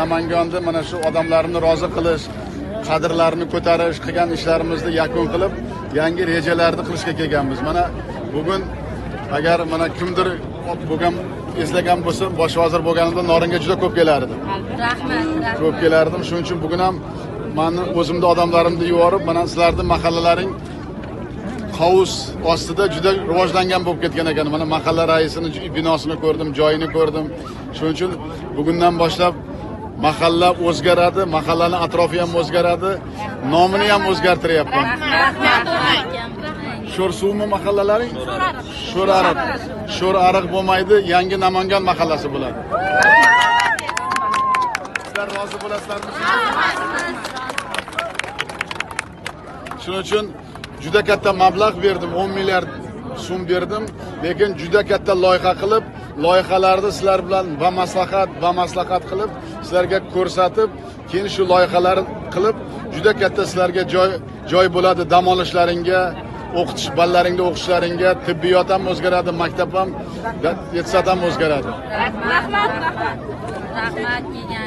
Namanganda mana shu odamlarni rozi qilish, qadrlarini ko'tarish, qilgan ishlarimizni yakun qilib, yangi rejalarni qilishga kelganmiz. Mana bugun agar mana kimdir bo'lgan eslagan bo'lsa, bosh vazir bo'lganimda Noringa juda ko'p kelardim. Rahmat, rahmat. Ko'p kelardim. Shuning uchun bugun ham meni o'zimni odamlarimni yuborib, mana sizlarning mahallalaring qovus ostida juda rivojlangan bo'lib ketgan ekan. Mana mahalla raisini binosini ko'rdim, joyini ko'rdim. Shuning uchun bugundan boshlab mahalla o'zgaradi, mahallaning atrofi ham o'zgaradi, nomini ham o'zgartiryapman. Rahmat. Sho'r suvmi mahallalaring? Sho'r ariq. Sho'r ariq bo'lmaydi, yangi Namangan mahallasi bo'ladi. Sizlar rozi bo'lasizlarmi? Shuning uchun juda katta mablag' berdim, 10 milliard so'm berdim, lekin juda katta loyiha qilib, loyihalarni sizlar bilan va maslahat qilib, sizlarga ko'rsatib, keyin shu loyihalar qilib, juda katta sizlarga joy bo'ladi dam olishlaringga, o'qitish bolalaringni o'qishlaringga, tibbiyot ham o'zgaradi, maktab ham, detsat ham o'zgaradi. Rahmat, rahmat. Rahmat kelgan.